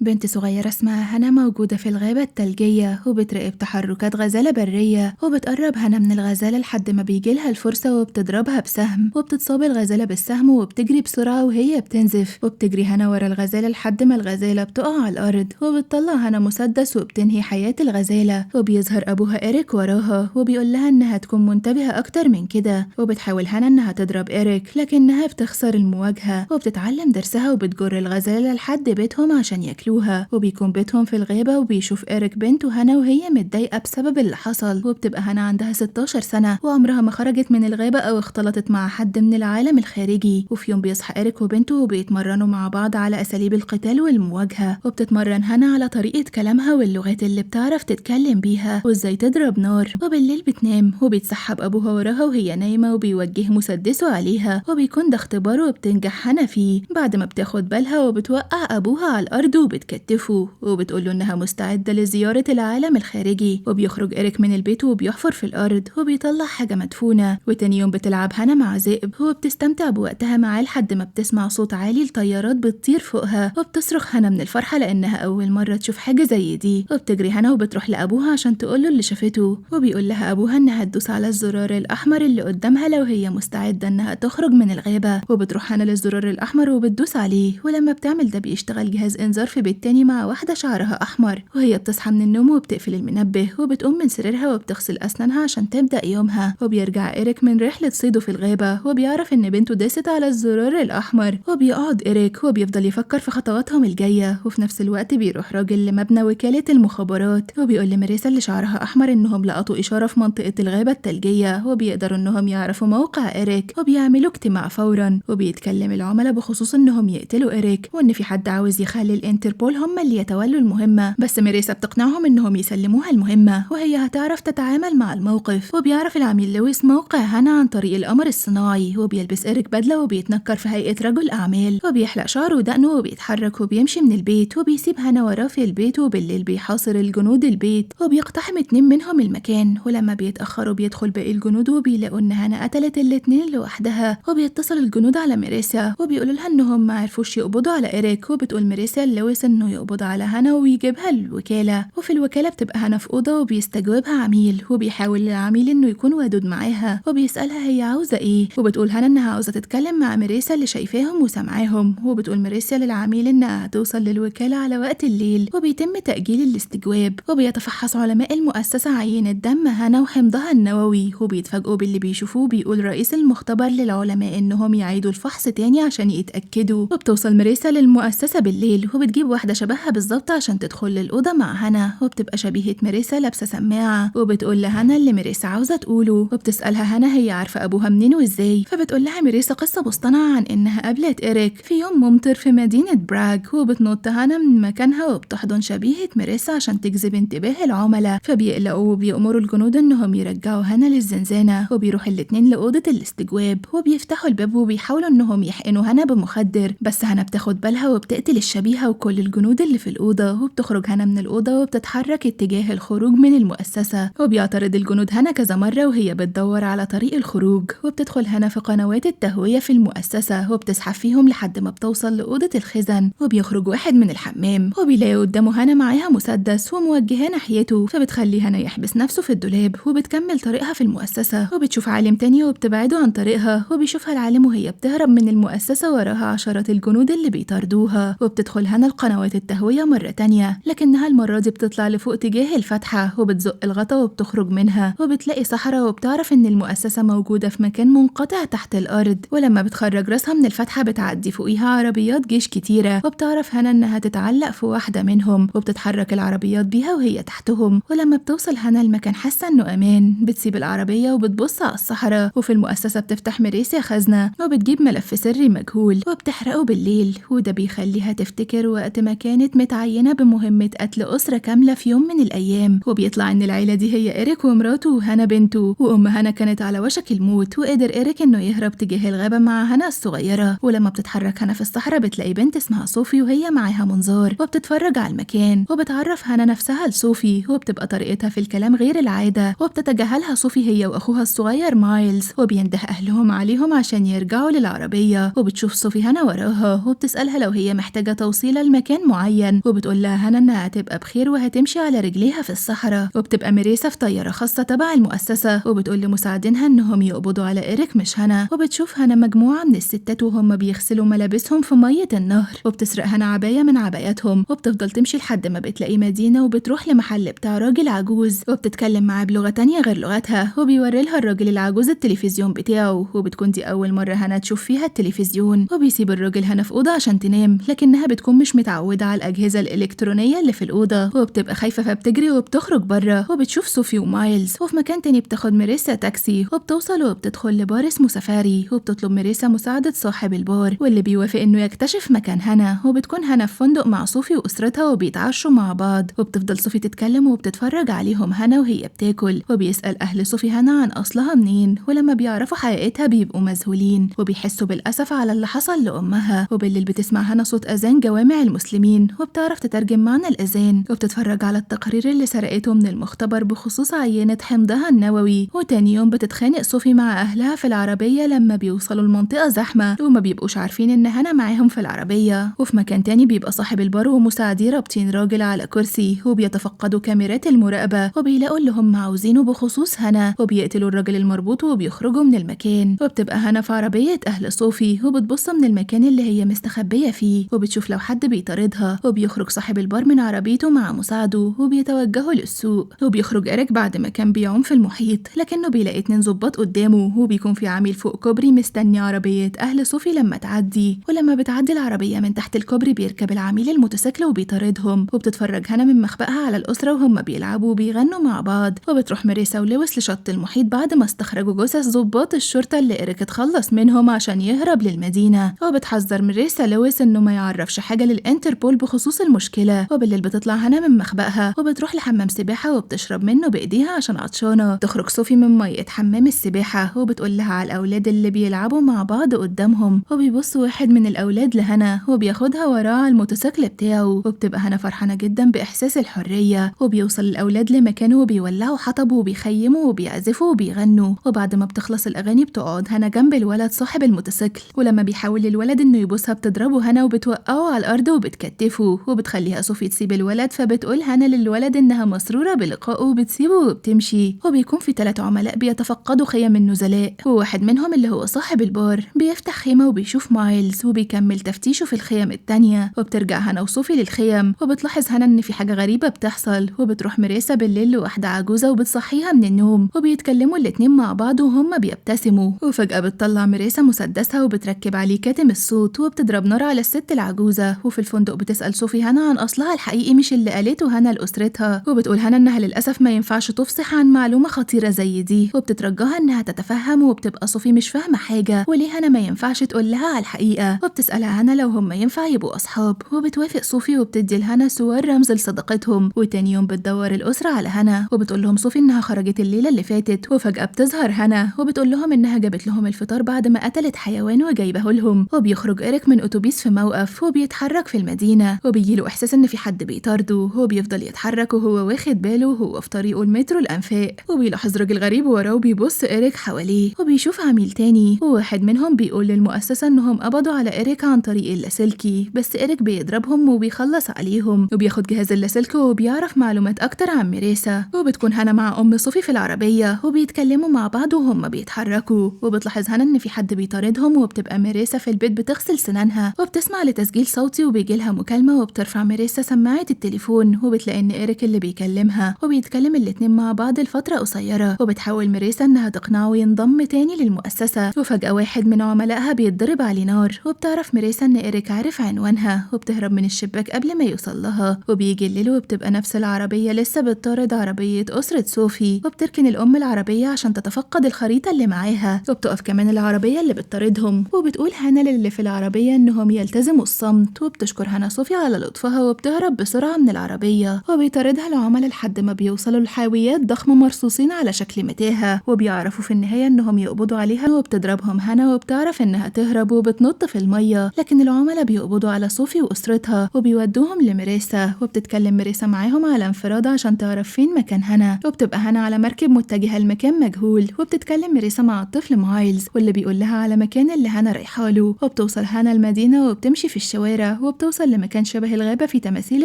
بنت صغيرة اسمها هنا موجودة في الغابة التلجية وبتراقب تحركات غزالة برية، وبتقرب هنا من الغزالة لحد ما بيجيلها الفرصة وبتضربها بسهم، وبتتصاب الغزالة بالسهم وبتجري بسرعة وهي بتنزف، وبتجري هنا ورا الغزالة لحد ما الغزالة بتقع على الأرض، وبتطلع هنا مسدس وبتنهي حياة الغزالة. وبيظهر أبوها إيريك وراها وبيقول لها إنها تكون منتبهة أكتر من كده، وبتحاول هنا إنها تضرب إيريك لكنها بتخسر المواجهة، وبتتعلم درسها وبتجر الغزالة لحد بيتهم عشان ياكلوها، وبيكون بيتهم في الغابة. وبيشوف إيريك بنته هنا وهي متضايقة بسبب اللي حصل، وبتبقى هنا عندها 16 سنة وعمرها ما خرجت من الغابة أو اختلطت مع حد من العالم الخارجي. وفي يوم بيصحى إيريك وبنته وبيتمرنوا مع بعض على أساليب القتال والمواجهة، وبتتمرن هنا على طريقة كلامها واللغات اللي بتعرف تتكلم بيها وازاي تضرب نار. وبالليل بتنام وبيتسحب أبوها وراها وهي نايمة وبيوجه مسدسه عليها، وبيكون ده اختبار وبتنجح هنا فيه بعد ما بتاخد بالها وبتوقع أبوها على الأرض وبتكتفه وبتقوله إنها مستعدة لزيارة العالم الخارجي. وبيخرج إيريك من البيت وبيحفر في الأرض وبيطلع حاجة مدفونة. وتاني يوم بتلعب هنا مع ذئب وبتستمتع بوقتها معاه لحد ما بتسمع صوت عالي لطيارات بتطير فوقها، وبتصرخ هنا من الفرحة لأنها أول مرة تشوف حاجة زي دي. وبتجري هنا وبتروح لأبوها عشان تقوله اللي شافته، وبيقول لها أبوها إنها تدوس على الزرار الأحمر اللي قدامها لو هي مستعدة إنها تخرج من الغابة. وبتروح هنا للزرار الأحمر وبتدوس عليه، ولما بتعمل ده بيشتغل جهاز إنذار في بيت تاني مع واحدة شعرها أحمر، وهي بتصحى من النوم وبتقفل المنبه وبتقوم من سريرها وبتغسل أسنانها عشان تبدأ يومها. وبيرجع إيريك من رحلة صيده في الغابة وبيعرف إن بنته داست على الزرار الأحمر، وبيقعد إيريك وبيفضل يفكر في خطواتهم الجاية. وفي نفس الوقت بيروح راجل لمبنى وكالة المخابرات وبيقول لماريسا اللي شعرها أحمر إنهم لقطوا إشارة في منطقة الغابة التلجية وبيقدروا إنهم يعرفوا موقع إيريك، وبيعملوا اجتماع فورا. وبيتكلم العملاء بخصوص إنهم يقتلوا إيريك وإن في حد عاوز يخلي الانتربول هم اللي يتولوا المهمة، بس ماريسا بتقنعهم إنهم يسلموها المهمة وهي هتعرف تتعامل مع الموقف. وبيعرف العميل لويس موقع هانا عن طريق القمر الصناعي، وبيلبس إيريك بدلة وبيتنكر في هيئة رجل أعمال، وبيحلق شعره ودقنه وبيتحرك وبيمشي من البيت وبيسيب هانا وراه في البيت. وبالليل بيحاصر الجنود البيت وبيقتحم 2 منهم المكان، ولما بيتأخروا بيدخل باقي الجنود وبيلاقوا إن هانا قتلت الاتنين لوحدها. وبيتصل الجنود على ماريسا وبيقولوا لها إنهم ما عرفوش يقبضوا على إيريك، وبتقول ماريسا لويس إنه يقبض على هانا ويجيبها للوكالة. وفي الوكالة بتبقى هانا في أوضة وبيستجوبها عميل، وبيحاول العميل إنه يكون ودود معاها وبيسألها هي عاوزة إيه، وبتقول هانا إنها عاوزة تتكلم مع ماريسا اللي شايفاهم وسامعاهم. وبتقول ماريسا للعميل إنها هتوصل للوكالة على وقت الليل، وبيتم تأجيل الاستجواب. وبيتفحص علماء المؤسسة عينة دم هانا وحمضها النووي وبيتفاجئوا باللي بيشوفوه. بيقول رئيس المختبر للعلماء إنهم يعيدوا الفحص تاني عشان يتأكدوا. وبتوصل ماريسا للمؤسسة بالليل وبتجيب واحدة شبهها بالظبط عشان تدخل للأوضة مع هانا، وبتبقى شبيهة ماريسا لابسة سماعة، وبتقول لهانا اللي ماريسا عاوزة تقوله. وبتسألها هانا هي عارفة أبوها منين وإزاي، فبتقول لها ماريسا قصة مصطنعة عن إنها قابلت إيريك في يوم ممطر في مدينة براغ. وبتنط هانا من مكانها وبتحضن شبيهة ماريسا عشان تجذب انتباه العملاء، فبيقلقوا وبيأمروا الجنود إنهم يرجعوا هانا للزنزانة. وبيروح الاتنين لأوضة الاستجواب وبيفتحوا الباب وبيحاولوا إنهم يحقنوا هانا بمخدر، بس هانا بتاخد بالها وبتقتل الشبيهة وكل الجنود اللي في الأوضة. وبتخرج هانا من الأوضة وبتتحرك اتجاه الخروج من المؤسسة، وبيعترض الجنود هانا كذا مرة وهي بتدور على طريق الخروج. وبتدخل هانا في قنوات التهوية في المؤسسة وبتزحف فيهم لحد ما بتوصل لأوضة الخزن، وبيخرج واحد من الحمام وبيلاقي قدامه هانا معاها مسدس وموجهاه ناحيته، فبتخلي هانا يحبس نفسه في الدولاب وبتكمل طريقها في المؤسسة. وبتشوف عالم تاني وبتبعده عن طريقها، وبيشوفها العالم وهي بتهرب من المؤسسة وراها عشرات الجنود اللي بيطاردوها. وبتدخل هانا القنوات التهوية مرة تانية، لكنها المرة دي بتطلع لفوق تجاه الفتحة وبتزق الغطا وبتخرج منها، وبتلاقي صحراء وبتعرف إن المؤسسة موجودة في مكان منقطع تحت الأرض. ولما بتخرج راسها من الفتحة بتعدي فوقيها عربيات جيش كتيرة، وبتعرف هانا إنها تتعلق في واحدة منهم، وبتتحرك العربيات بيها وهي تحتهم. ولما بتوصل هانا المكان حاسة إنه أمان، بتسيب العربية وبتبص على الصحراء. وفي المؤسسة بتفتح ماريسا خزنة وبتجيب ملف سري مجهول وبتحرقه بالليل، وده بيخليها تفتكر وقت ما كانت متعينة بمهمة قتل أسرة كاملة في يوم من الأيام. وبيطلع إن العيلة دي هي إيريك ومراته وهانا بنته، وأم هانا كانت على وشك الموت، وقدر إيريك إنه يهرب تجاه الغابة مع هانا الصغيرة. ولما بتتحرك هانا في الصحراء بتلاقي بنت اسمها صوفي وهي معاها منظار وبتتفرج على المكان، وبتعرف هانا نفسها لصوفي، وبتبقى طريقتها في الكلام غير العادة، وبتتجاهلها صوفي هي وأخوها الصغير مايلز، وبينده أهلهم عليهم عشان يرجعوا للعربية. وبتشوف صوفي هانا وراها وبتسألها لو هي محتاجة توصيلة لمكان لمكان معين، وبتقول لها هنا انها هتبقى بخير وهتمشي على رجليها في الصحراء. وبتبقى ميريسا في طيارة خاصة تبع المؤسسة، وبتقول لمساعدينها انهم يقبضوا على إيريك مش هنا. وبتشوف هنا مجموعة من الستات وهم بيغسلوا ملابسهم في مية النهر، وبتسرق هنا عباية من عباياتهم، وبتفضل تمشي لحد ما بتلاقي مدينة، وبتروح لمحل بتاع راجل عجوز، وبتتكلم معاه بلغة تانية غير لغتها، وبيوري لها الراجل العجوز التلفزيون بتاعه، وبتكون دي أول مرة هنا تشوف فيها التلفزيون. وبيسيب الراجل هنا في أوضة عشان تنام، لكنها بتكون مش متعودة على الأجهزة الإلكترونية اللي في الأوضة، وبتبقى خايفة فبتجري وبتخرج بره، وبتشوف صوفي ومايلز. وفي مكان تاني بتاخد ميريسا تاكسي، وبتوصل وبتدخل لبار اسمه سفاري، وبتطلب ميريسا مساعدة صاحب البار، واللي بيوافق إنه يكتشف مكان هنا. وبتكون هنا في فندق مع صوفي وأسرتها وبيتعشوا مع بعض، وبتفضل صوفي تتكلم وبتتفرج عليهم هنا وهي بتاكل، وبيسأل أهل صوفي هنا عن أصلها منين، ولما بيعرفوا حقيقتها بيبقوا مذهولين وبيحسوا بالأسف على اللي حصل لأمها. وبالليل بتسمع هنا صوت أذان جوامع المسلمين، وبتعرف تترجم معنى الأذان، وبتتفرج على التقرير اللي سرقته من المختبر بخصوص عينة حمضها النووي. وتاني يوم بتتخانق صوفي مع أهلها في العربية لما بيوصلوا المنطقة زحمة، وما بيبقوش عارفين إن هنا معاهم في العربية. وفي مكان تاني بيبقى صاحب البار ومساعديه رابطين راجل على كرسي، وبيتفقدوا كاميرات المراقبة، وبيلاقوا اللي هم عاوزينه بخصوص هنا، وبيقتلوا الراجل المربوط وبيخرجوا من المكان. وبتبقى هنا في عربية أهل صوفي، وبتبص من المكان اللي هي مستخبية فيه، وبتشوف لو حد بيطاردها. وبيخرج صاحب البار من عربيته مع مساعده وبيتوجهوا للسوق. وبيخرج إيريك بعد ما كان بيعوم في المحيط، لكنه بيلاقي 2 ظباط قدامه، وبيكون في عميل فوق كوبري مستني عربية أهل صوفي لما تعدي. ولما بتعدي العربية من تحت الكوبري بيركب العميل الموتوسيكل وبيطاردهم. وبتتفرج هنا من مخبأها على الأسرة وهم بيلعبوا وبيغنوا مع بعض. وبتروح ميريسا ولويس لشط المحيط بعد ما استخرجوا جثث ضباط الشرطة اللي إيريك اتخلص منهم عشان يهرب للمدينة. وبتحذر ميريسا لويس إنه ما يعرفش حاجة للإنتربول بخصوص المشكلة. وبالليل بتطلع هنا من مخبأها وبتروح لحمام سباحة وبتشرب منه بإيديها عشان عطشانة. تخرج صوفي من مية حمام السباحة وبتقول لها على الأولاد اللي بيلعبوا مع بعض قدامهم، وبيبص واحد من الأولاد لهنا وبياخدها وراه على الموتوسيكل بتاعه. وبتبقى هنا فرحانة جدا بإحساس الحرية. وبيوصل الأولاد لمكانه وبيولعوا حطب وبيخيموا وبيعزفوا وبيغنوا. وبعد ما بتخلص الأغاني بتقعد هنا جنب الولد صاحب الموتوسيكل، ولما بيحاول الولد إنه يبوسها بتضربه هنا وبتوقعه على الأرض وبتكتفه، وبتخليها صوفي تسيب الولد. فبتقول هنا للولد إنها مسرورة بلقائه وبتسيبه وبتمشي. وبيكون في 3 عملاء بيتفقدوا خيم النزلاء، وواحد منهم اللي هو صاحب البار بيفتح خيمة وبيشوف مايلز وبيكمل تفتيشه في الخيم التانية. وبترجع هنا وصوفي للخيم، وبتلاحظ هنا إن في حاجة غريبة بتحصل. وبتروح ميريسا بالليل لواحدة عجوزة وبتصحيها من النوم، وبيتكلموا الاتنين مع بعض وهم بيبتسموا. وفجأة بتطلع ميريسا مسدسها وبتركب عليه كاتم الصوت وبتضرب نار على الست العجوزة. وفي الفندق بتسأل صوفي هنا عن أصلها الحقيقي مش اللي قالته هنا لأسرتها، وبتقول هنا إنها للأسف ما ينفعش تفصح عن معلومة خطيرة زي دي، وبتترجاها إنها تتفهم. وبتبقى صوفي مش فاهمة حاجة وليه هنا ما ينفعش تقول لها على الحقيقة، وبتسألها هنا لو هم ينفع يبقوا أصحاب، وبتوافق صوفي وبتدي لهنا سوار رمز لصداقتهم. وتاني يوم بتدور الأسرة على هنا، وبتقول لهم صوفي إنها خرجت الليلة اللي فاتت. وفجأة بتظهر هنا وبتقول لهم إنها جابت لهم الفطار بعد ما قتلت حيوان وجايبه لهم. وبيخرج إيريك من أتوبيس في موقف وبيتحرك في المدينة، وبيجيله إحساس إن في حد بيطارده، وهو بيفضل يتحرك وهو واخد باله وهو في طريقه المترو الأنفاق. وبيلاحظ راجل غريب وراه وبيبص إيريك حواليه، وبيشوف عميل تاني، وواحد منهم بيقول للمؤسسة إنهم قبضوا على إيريك عن طريق اللاسلكي، بس إيريك بيضربهم وبيخلص عليهم، وبياخد جهاز اللاسلكي وبيعرف معلومات أكتر عن ميريسا. وبتكون هنا مع أم صوفي في العربية وبيتكلموا مع بعض وهم بيتحركوا، وبتلاحظ هنا إن في حد بيطاردهم. وبتبقى ميريسا في البيت بتغسل سنانها وبتسمع لتسجيل صوتي، وبيجيلها مكالمة وبترفع ميريسا سماعة التليفون، وبتلاقي إن إيريك اللي بيكلمها، وبيتكلم الاتنين مع بعض لفترة قصيرة. وبتحاول ميريسا إنها تقنعه ينضم تاني للمؤسسة، وفجأة واحد من عملائها بيتضرب عليه نار، وبتعرف ميريسا إن إيريك عارف عنوانها، وبتهرب من الشباك قبل ما يوصل لها. وبيجي الليل وبتبقى نفس العربية لسه بتطارد عربية أسرة صوفي، وبتركن الأم العربية عشان تتفقد الخريطة اللي معاها، وبتقف كمان العربية اللي بتطاردهم. وبتقول هنا للي في العربية إنهم يلتزموا الصمت، وبتشكر هنا صوفي على لطفها وبتهرب بسرعة من العربية. وبيطاردها العملاء لحد ما بيوصلوا لحاويات ضخمة مرصوصين على شكل متاهة، وبيعرفوا في النهاية إنهم يقبضوا عليها. وبتضربهم هنا وبتعرف إنها تهرب وبتنط في المية، لكن العملاء بيقبضوا على صوفي وأسرتها وبيودوهم لميريسا. وبتتكلم ميريسا معاهم على انفراد عشان تعرف فين مكان هنا، وبتبقى هنا على مركب متجهة لمكان مجهول. وبتتكلم ميريسا مع الطفل مايلز واللي بيقول لها على مكان اللي هنا رايحاله. وبتوصل هنا المدينة وبتمشي في الشوارع، وبتوصل وبتوصل لمكان شبه الغابة في تماثيل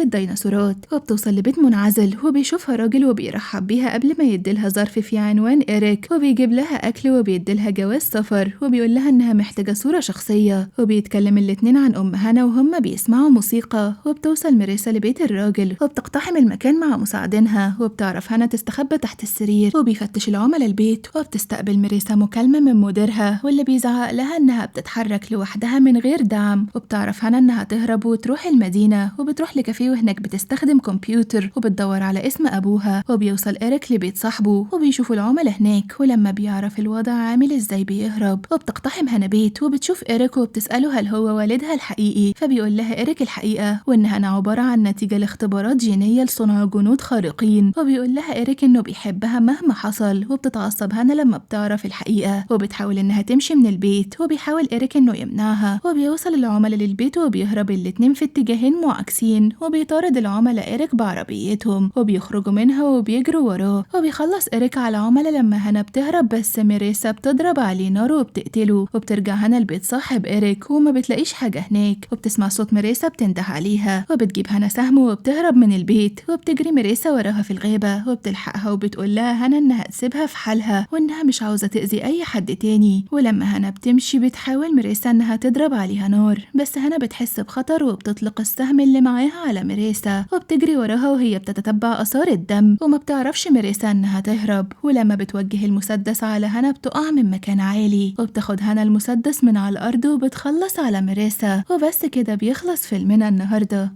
الديناصورات، وبتوصل لبيت منعزل وبيشوفها راجل وبيرحب بيها قبل ما يديلها ظرف في عنوان إيريك، وبيجيب لها أكل وبيديلها جواز سفر وبيقول لها إنها محتاجة صورة شخصية. وبيتكلم الاتنين عن أم هنا وهم بيسمعوا موسيقى. وبتوصل ميريسا لبيت الراجل وبتقتحم المكان مع مساعدينها، وبتعرف هنا تستخبى تحت السرير، وبيفتش العملاء البيت. وبتستقبل ميريسا مكالمة من مديرها واللي بيزعق لها إنها بتتحرك لوحدها من غير دعم. وبتعرف هنا إنها تهرب وتروح المدينة، وبتروح لكافيه وهناك بتستخدم كمبيوتر وبتدور على اسم أبوها. وبيوصل إيريك لبيت صاحبه وبيشوفوا العملاء هناك، ولما بيعرف الوضع عامل ازاي بيهرب. وبتقتحم هنا بيت وبتشوف إيريك وبتسأله هل هو والدها الحقيقي، فبيقول لها إيريك الحقيقة وإن هنا عبارة عن نتيجة لاختبارات جينية لصنع جنود خارقين. وبيقول لها إيريك إنه بيحبها مهما حصل. وبتتعصب هنا لما بتعرف الحقيقة وبتحاول إنها تمشي من البيت، وبيحاول إيريك إنه يمنعها. وبيوصل العملاء للبيت وبيهرب الاتنين في اتجاهين معاكسين، وبيطارد العملاء إيريك بعربيتهم وبيخرجوا منها وبيجروا وراه. وبيخلص إيريك على العملاء لما هنا بتهرب، بس ميريسا بتضرب عليه نار وبتقتله. وبترجع هنا البيت صاحب إيريك وما بتلاقيش حاجة هناك، وبتسمع صوت ميريسا بتنده عليها، وبتجيب هنا سهم وبتهرب من البيت. وبتجري ميريسا وراها في الغابة وبتلحقها وبتقول لها هنا إنها تسيبها في حالها وإنها مش عاوزة تأذي أي حد تاني. ولما هنا بتمشي بتحاول ميريسا إنها تضرب عليها نار، بس هنا بتحس بخطر وبتطلق السهم اللي معاها على ميريسا، وبتجري وراها وهي بتتتبع آثار الدم، وما بتعرفش ميريسا إنها تهرب. ولما بتوجه المسدس على هنا بتقع من مكان عالي، وبتاخد هنا المسدس من على الأرض وبتخلص على ميريسا. وبس كده بيخلص فيلمنا النهاردة.